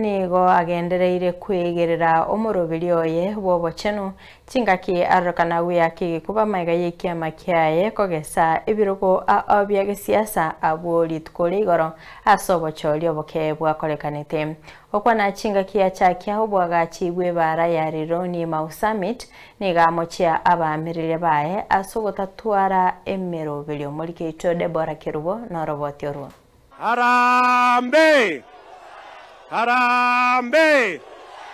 Nigo agendereire kwegerera omorobiri oye bwobochenu chingaki arokana gwiyaki kuba maiga yekiama kiaye kogesa ebirogo abya gesiasa abwo rituko rigoro ase obochori oboke bwakorekanete okwana chingaki achakia obwagachi bwebara ya Rironi Mau Summit niga amochia abamirire baye ase ogotatwara emerobiri omorikeito Deborah Kerubo noroboti orwo. Harambee! Harambee!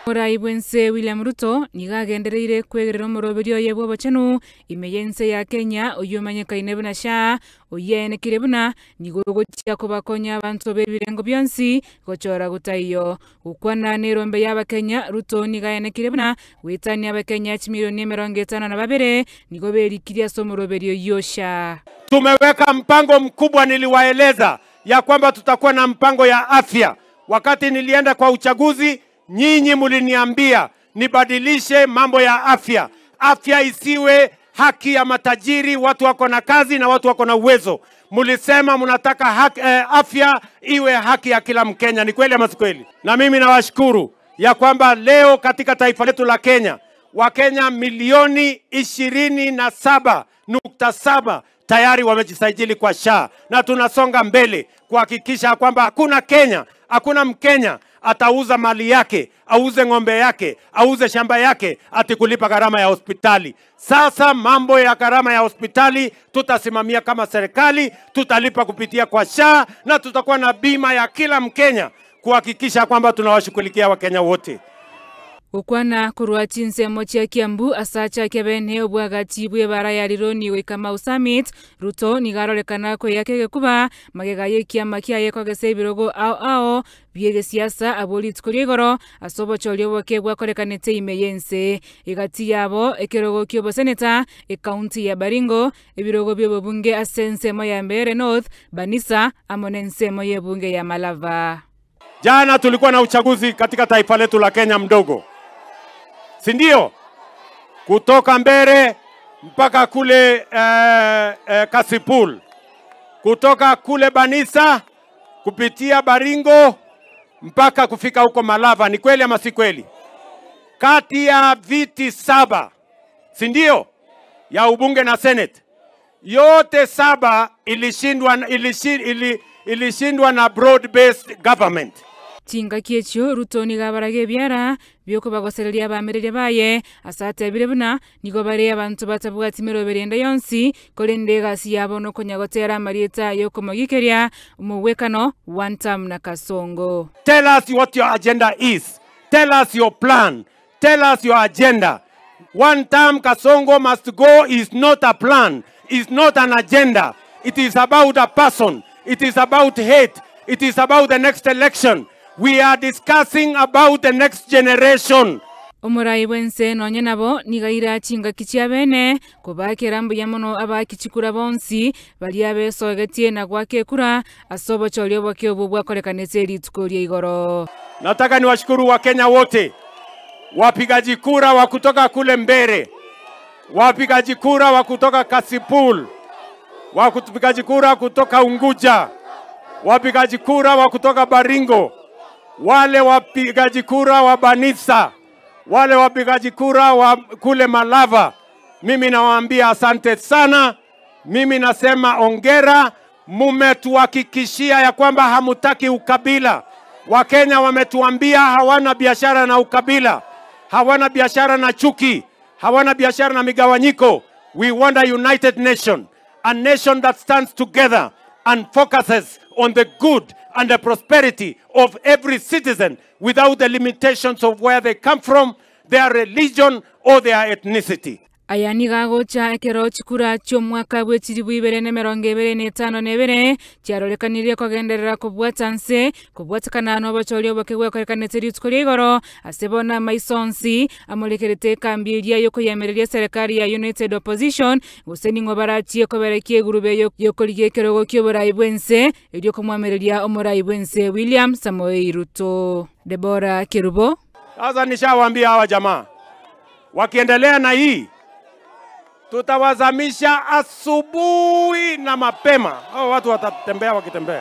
Orai bwense William Ruto nigagendereire kwegerera omoroberi oye bwobochenu ime yense ya Kenya oyo manyekaine buna SHA oyenekire buna nigo gochia kobakonya abantu b'ebirengo byonsi gochora gutaiyo gukwana n'erombe y'abakenya. Ruto nigayenekire buna gwetania abakenya chimilioni 52 nigo berikiria ase omoroberi oyo SHA. Tumeweka mpango mkubwa, niliwaeleza ya kwamba tutakuwa na mpango ya afya. Wakati nilienda kwa uchaguzi, nyinyi muliniambia nibadilishe mambo ya afya. Afya isiwe haki ya matajiri, watu wako na kazi na watu wako na uwezo. Mulisema mnataka haki, afya iwe haki ya kila Mkenya. Ni kweli ama si kweli? Na mimi nawashukuru ya kwamba leo katika taifa letu la Kenya, Wakenya milioni 27.7 tayari wamejisajili kwa SHA, na tunasonga mbele kuhakikisha kwamba hakuna Kenya, hakuna Mkenya atauza mali yake, auze ng'ombe yake, auze shamba yake ati kulipa gharama ya hospitali. Sasa mambo ya gharama ya hospitali tutasimamia kama serikali, tutalipa kupitia kwa SHA na tutakuwa na bima ya kila Mkenya kuhakikisha kwamba tunawashughulikia Wakenya wote. Gukwana kurwa chinsemo chia Kiambu asacha kebene obwagachi bwebara ya Rironi goika Mau Summit. Ruto nigarorekana kweyake gekuba magega yekiama kiaye kogesa ebirogo ao ao byegesiasa abo rituko rigoro ase obochori oboke bwakorekanete ime yense egati yabo ekerogo kioboseneta ekaunti ya Baringo ebirogo byobobunge ase ensemo ya Mbeere North Banisa amo n'ensemo y'ebunge ya Malava. Jana tulikuwa na uchaguzi katika taifa letu la Kenya mdogo, si ndio? Kutoka Mbeere mpaka kule Kasipul, kutoka kule Banisa kupitia Baringo mpaka kufika huko Malava. Ni kweli ama si kweli? Kati ya viti 7, si ndio, ya ubunge na senate, yote 7 ilishindwa na broad based government. Chingaki echio Ruto nigabarage biara byokubagosereria abamerere baye asatebire buna nigo bare abantu batabwati mirobere enda yonsi korende egasi yabo nokonyagotera amarieta yokomogikeria omogwekano one term na Kasongo. Tell us what your agenda is. Tell us your plan. Tell us your agenda. One term Kasongo must go is not a plan. It's not an agenda. It is about a person. It is about hate. It is about the next election. We are discussing about the next generation. Omorai bwense nonye nabo nigaira chingaki chiabene kobakera mbuya mono abakichikura bonsi baria besogetie na gwake kura ase obochori oboke obwo bwakorekanete rituko ria igoro. Nataka niwashukuru Wakenya wote, wapigaji kura wa kutoka kule Mbeere, wapigaji kura wa kutoka Kasipul, wapigaji kura kutoka Unguja, wapigaji kura wa kutoka Baringo, wale wapigaji kura wa Banisa, wale wapigaji kura wa kule Malava. Mimi nawaambia asante sana. Mimi nasema ongera, mumetuhakikishia ya kwamba hamutaki ukabila. Wakenya wametuambia hawana biashara na ukabila, hawana biashara na chuki, hawana biashara na migawanyiko. We want a united nation, a nation that stands together and focuses on the good and the prosperity of every citizen without the limitations of where they come from, their religion or their ethnicity. Aya nigagocha ekero chikura chi'omwaka bw'echiribu ibere n'emerongo ebere n'etano n'ebere chiarorekanirie kogenderera kobwata nse kobwatekana n'obochori oboke bwakorekanete rituko ria igoro ase bona amaisonsi amorekerete ekambi eria yokoyemereria serikali ya United Opposition gose ning'o barachie koberekia egurube yokorigia ekerogo kioborai bwense erio komwamereria omorai bwense William Samoei Ruto. Deborah Kerubo. Sasa nishawaambia hawa jamaa wakiendelea na hii tutawazamisha asubuhi na mapema. Hao watu watatembea wakitembea.